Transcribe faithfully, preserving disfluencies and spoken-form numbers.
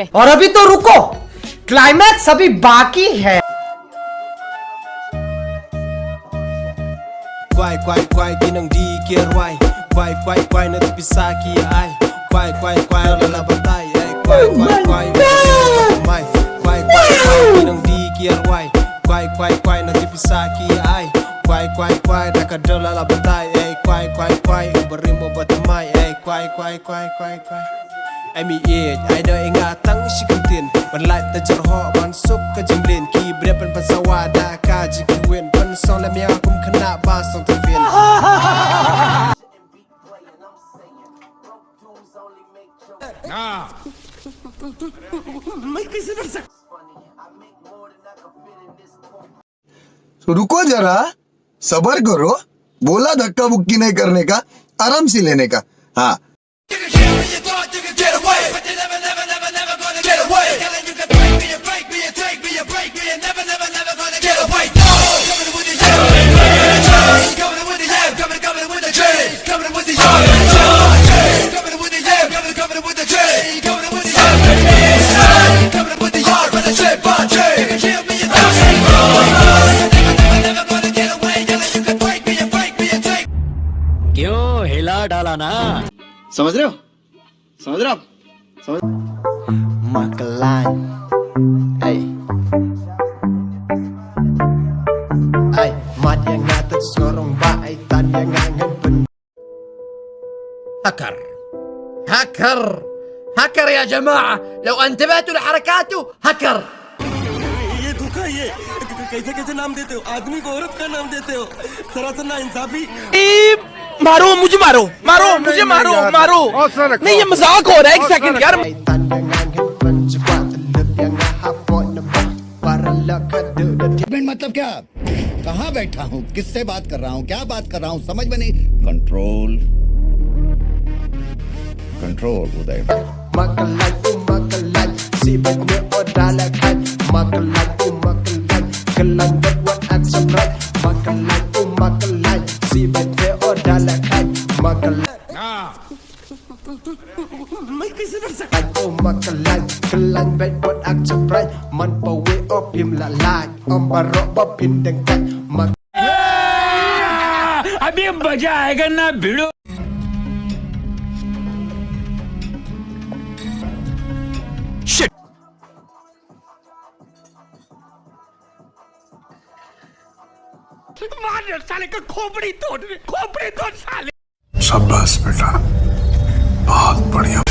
और अभी तो रुको, क्लाइमैक्स अभी बाकी है। Kwai, kwai, kwai, ki nongdih ki arwai. Kwai, kwai, kwai, na tu pisa ki ai. Kwai, kwai, kwai, la la batai, eh. Kwai, kwai, kwai, mai. Kwai, kwai, kwai, ki nongdih ki arwai. Kwai, kwai, kwai, na tu pisa ki ai. Kwai, kwai, kwai, da ka dola la batai, eh. Kwai, kwai, kwai, u barim u batmai, eh. Kwai, kwai, kwai, kwai, kwai. Ai mi ïeit, ai da i nga tang shi kyntien. Ban lait ta jyrhoh ban suk ka jingblin. Ki bria ban pan sawa da ka jingkiwin. Ban song lem ïa kum khynnah ba song tyrfin. तो रुको जरा, सबर करो, बोला धक्का बुक्की नहीं करने का, आराम से लेने का। हाँ। क्यों हिला डाला ना? समझ रहे हो? समझ रहे हो आप? समझ Makalai. Hey. Hey, mat ïa nga, ta sngorong ba ai tan ïa nga ngan pyn. هاكر. هاكر. هاكر يا جماعة. لو انتبهتوا لحركاته، هاكر. ये धोखा, ये क-, क-, कैसे कैसे नाम देते हो? आदमी को औरत का नाम देते हो. सरासर नाइंसाफी. ए, मारो, मुझे मारो, मारो, नहीं, मुझे नहीं, मारो, यार. मारो. हौसला रखो. नहीं, ये मजाक हो रहा है, एक हौसला सेकंड, यार. रखो. Commitment मतलब क्या? कहाँ बैठा हूँ, किससे बात कर रहा हूँ, क्या बात कर रहा हूँ, समझ में नहीं. Control, control, Uday. Makalai, oh makalai, si bet ne o da la kai. Makalai, oh makalai, kelan bet wat ak sabrai. Makalai, oh makalai, si bet ne o da la kai. Makalai. Ai, oh makalai, kelan bet bot ak chaprai. Man pawe o phim la lai, om barok ba phim deng kai. Mak- अभी मजा आएगा ना भिड़ो. Shit. मार साले का खोपड़ी तोड़, खोपड़ी तोड़ साले. शाबाश बेटा, बहुत बढ़िया.